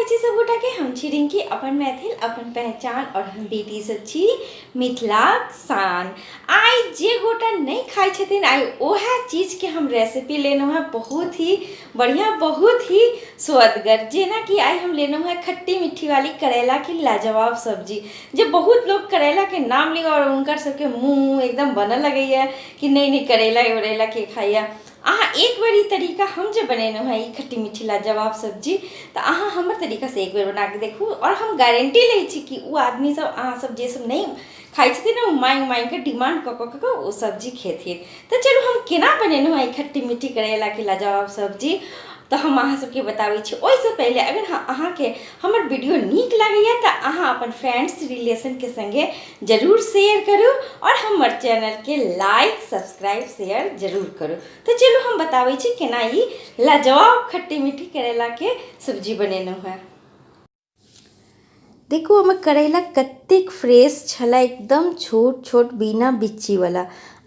छी सब गोटा के। हम छी रिंकी, अपन मैथिल अपन पहचान, और हम बेटी सब छी मिथिलाक शान। आइ जे गोटा नहीं खाइ छथिन, आइ ओएह चीज के हम रेसिपी लेलहुँ हेँ, बहुत ही बढ़िया, बहुत ही स्वदगर। जेना कि आइ हम लेलहुँ हेँ खट्टी मिट्ठी वाली करैला की लाजवाब सब्जी, जे बहुत लोग करैला के नाम लिअ और हुनकर सबके मुँह एकदम बनऽ लगैया कि नहीं नहीं करैला उरैला के खाइया। अहाँ एक बेर ई तरीका हम जे बनेलहुँ हेँ ई खट्टी मिट्ठी लाजवाब सब्जी, तऽ अहाँ हमर तरीकासँ एक बेर बनाकऽ देखू, आओर हम गारंटी लै छी कि ओ आदमी सब, अहाँ सब जे सब नहि खाइ छथिन ने, ओ माँगि माँगिके डिमांड कऽ कऽ कऽ ओ सब्जी खेथिन। तऽ चलू हम केना बनेलहुँ हेँ ई खट्टी मिट्ठी करैलाके लाजवाब सब्जी, तऽ हम अहाँ सबके बताबै छी। ओहिसँ पहिले अगर अहाँके हमर वीडियो नीक लागैए तऽ अहाँ अपन फ्रेंड्स रिलेशनके सङ्गे जरूर शेयर करू और हमर चैनलके लाइक सब्सक्राइब शेयर जरूर करू। तऽ चलू हम बताबै छी केना ई लाजवाब खट्टी मीठी करैलाके सब्जी बनेलहुँ हेँ। देखू हमर करैला कतेक फ्रेश छलै, एकदम छोट छोट बिना बिच्चीवला।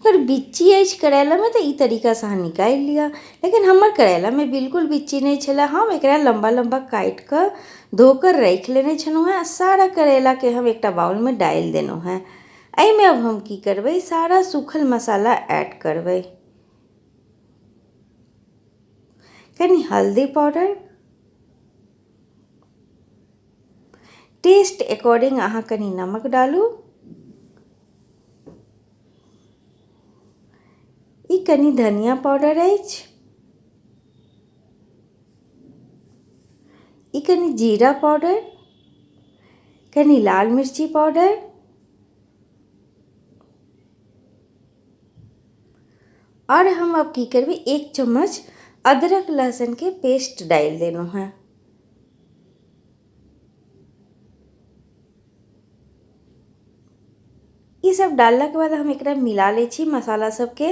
अगर बिच्ची अछि करैलामे तऽ ई तरीकासँ अहाँ निकालि लिअ, लेकिन हमर करैलामे बिल्कुल बिच्ची नहि छलै। हम एकरा लम्बा लम्बा काटि कऽ धो कऽ राखि लेने छलहुँ हेँ। सारा करैलाके हम एकटा बाउलमे डालि देलहुँ हेँ। एहिमे आब हम की करबै, सारा सूखल मसाला ऐड करबै, कनि हल्दी पाउडर, टेस्ट अकॉर्डिंग अहाँ कनि नमक डालू, ई कनि धनिया पाउडर अछि, ई कनि जीरा पाउडर, कनि लाल मिर्ची पाउडर, आओर हम आब की करबै, 1 चम्मच अदरक लहसुनके पेस्ट डालि देलहुँ हेँ। ई सब डाललाके बाद हम एकरा मिला लै छी मसाला सबके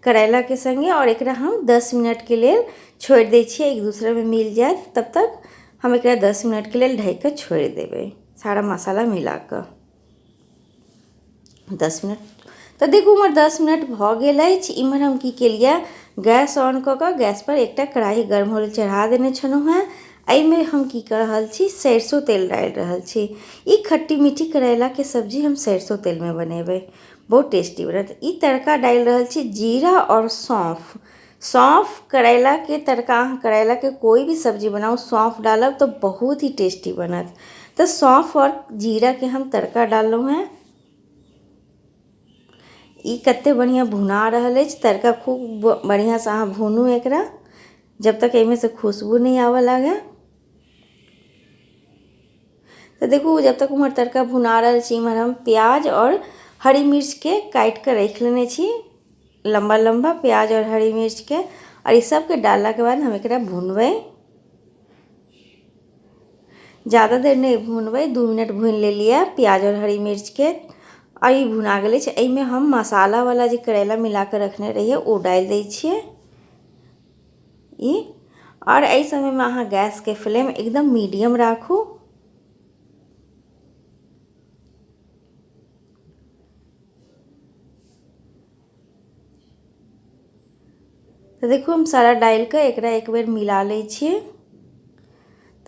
करैलाके सङ्गे, आओर एकरा हम 10 मिनटके लेल छोड़ि दै छियै, एक दूसरामे मिल जायत तब तक हम एकरा 10 मिनटके लेल ढकि कऽ छोड़ि देबै, सारा मसाला मिला कऽ 10 मिनट। तऽ देखू हमर 10 मिनट भऽ गेल अछि। इम्हर हम की केलियै, गैस ऑन कऽ कऽ गैसपर एकटा कढ़ाइ गर्म होय लए चढ़ा देने छलहुँ हेँ। एहिमे हम की कऽ रहल छी, सरिसो तेल डालि रहल छी। ई खट्टी मीठी करैलाके सब्जी हम सरिसो तेलमे बनेबै, बहुत टेस्टी बनत। ई तड़का डालि रहल छी जीरा आओर सौँफ। सौँफ करैलाके तड़का, अहाँ करैलाके कोइ भी सब्जी बनाउ, सौँफ डालब तऽ बहुत ही टेस्टी बनत। तऽ सौँफ आओर जीराके हम तड़का डाललहुँ हेँ। ई कते बढ़िआँ भुना रहल अछि तड़का, खूब बढ़िआँसँ अहाँ भुनू एकरा जब तक एहिमे से खुशबू नहि आबऽ लागै। तऽ देखू जब तक उम्हर तड़का भुना रहल छी, इम्हर हम प्याज आओर हरी मिर्चके काटि कऽ राखि लेने छी, लम्बा लम्बा प्याज आओर हरी मिर्चके, आओर ई सबके डाललाके बाद हम एकरा भुनबै। ज्यादा देर नहि भुनबै, 2 मिनट भुनि लेलियै प्याज आओर हरी मिर्चके, आ ई भुना गेल अछि। एहिमे हम मसालावला जे करैला मिला कऽ रखने रहियै ओ डालि दै छियै ई। आओर एहि समयमे अहाँ गैसके फ्लेम एकदम मीडियम राखू। तऽ देखू हम सारा डालि कऽ एकरा एक बेर मिला लै छियै।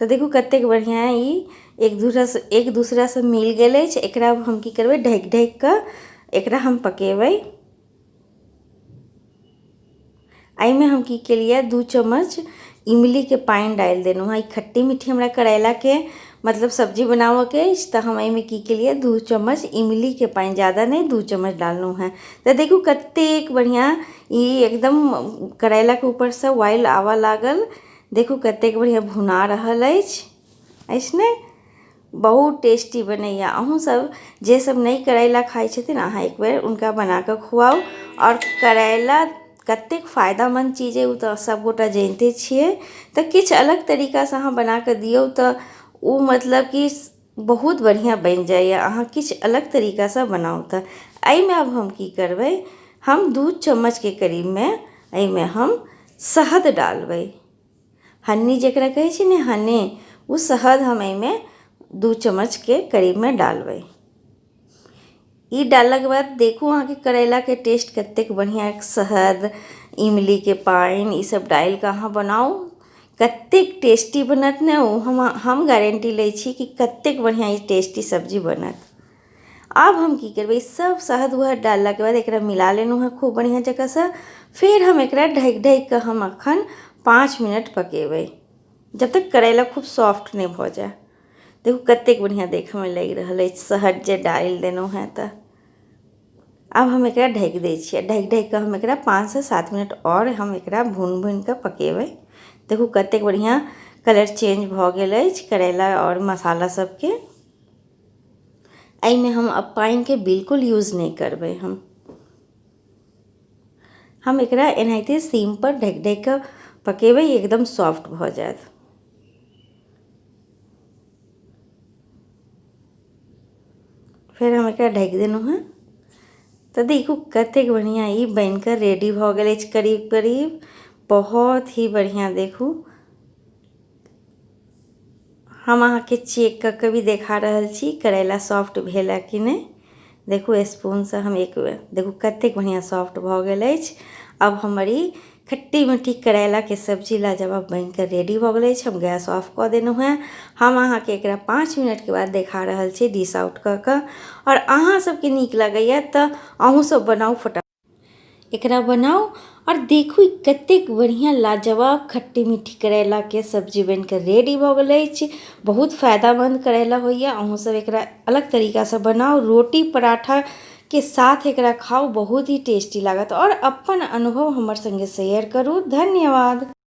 तऽ देखू कतेक बढ़िआँ ई एक दूसरासँ मिल गेल अछि। एकरा हम की करबै, ढकि ढकि कऽ एकरा हम पकेबै। एहिमे हम की केलियै, 2 चम्मच इमलीके पानि डालि देलहुँ हँ। ई खट्टी मीठी हमरा करैलाके मतलब सब्जी बनाबऽके अछि, तऽ हम एहिमे की केलियै, 2 चम्मच इमलीके पानि, ज्यादा नहि, 2 चम्मच डाललहुँ हँ। तऽ देखू कतेक बढ़िआँ ई एकदम करैलाके ऊपरसँ ऑयल आबऽ लागल। देखू कतेक बढ़िआँ भुना रहल अछि, अछि ने? बहुत टेस्टी बनैए। अहूँ सब जे सब नहि करैला खाइ छथिन, अहाँ एक बेर हुनका बनाकऽ खुआउ। आओर करैला कतेक फायदामन्द चीज अइ ओ तऽ सबगोटा जनिते छियै। तऽ किछु अलग तरीकासँ अहाँ बनाकऽ दियौ तऽ ओ मतलब कि बहुत बढ़िआँ बनि जाइए, अहाँ किछु अलग तरीकासँ बनाउ तऽ। एहिमे आब हम की करबै, हम 2 चम्मचके करीबमे एहिमे हम शहद डालबै, हन्नी जकरा कहै छै ने, हनी, ओ शहद हम एहिमे 2 चम्मचके करीबमे डालबै। ई डाललाके बाद देखू अहाँके करैलाके टेस्ट कतेक बढ़िआँ। शहद, इमलीके पानि, ई सब डालिकऽ अहाँ बनाउ, कतेक टेस्टी बनत ने ओ हम गारंटी लै छी कि कतेक बढ़िआँ ई टेस्टी सब्जी बनत। आब हम की करबै, सब शहद उहद डाललाके बाद एकरा मिला लेलहुँ हँ खूब बढ़िआँ जकाँसँ। फेर हम एकरा ढकि ढकि कऽ हम अखन 5 मिनट पकेबै, जब तक करैला खूब सॉफ्ट नहि भऽ जाय। देखू कतेक बढ़िआँ देखऽमे लागि रहल अछि शहद जे डालि देलहुँ हँ। तऽ आब हम एकरा ढकि दै छियै। ढकि ढकि कऽ हम एकरा 5 से 7 मिनट आओर हम एकरा भूनि भूनि कऽ पकेबै। देखू कतेक बढ़िआँ कलर चेंज भऽ गेल अछि करैला आओर मसाला सबके। एहिमे हम अब पानिके बिल्कुल यूज नहि करबै। हम एकरा एनाहिते सीम पर ढकि ढकि कऽ पकेबै, एकदम सॉफ्ट भऽ जायत। फेर हम एकरा ढकि देलहुँ हँ। तऽ देखू कतेक बढ़िआँ ई बनि कऽ रेडी भऽ गेल अछि, करीब करीब बहुत ही बढ़िआँ। देखू, हम अहाँके चेक कऽ के भी देखा रहल छी, करैला सॉफ्ट भेल है कि नहि। देखू, स्पूनसँ हम एक बेर, देखू कतेक बढ़िआँ सॉफ्ट भऽ गेल अछि। अब हमर ई खट्टी मीठी करैलाके सब्जी लाजवाब बनि कऽ रेडी भऽ गेल अछि। हम गैस ऑफ कऽ देलहुँ हेँ। हम अहाँके एकरा 5 मिनटके बाद देखा रहल छी डिश आउट कऽ कऽ। आओर अहाँ सबके नीक लगैए तऽ अहूँ सब बनाउ, फटाफट एकरा बनाउ आओर देखू कतेक बढ़िआँ लाजवाब खट्टी मीठी करैलाके सब्जी बनिकऽ रेडी भऽ गेल अछि। बहुत फायदामन्द करैला होइए। अहूँ सब एकरा अलग तरीकासँ बनाउ, रोटी पराठाके साथ एकरा खाउ, बहुत ही टेस्टी लागत आओर अपन अनुभव हमर सङ्गे शेयर करू। धन्यवाद।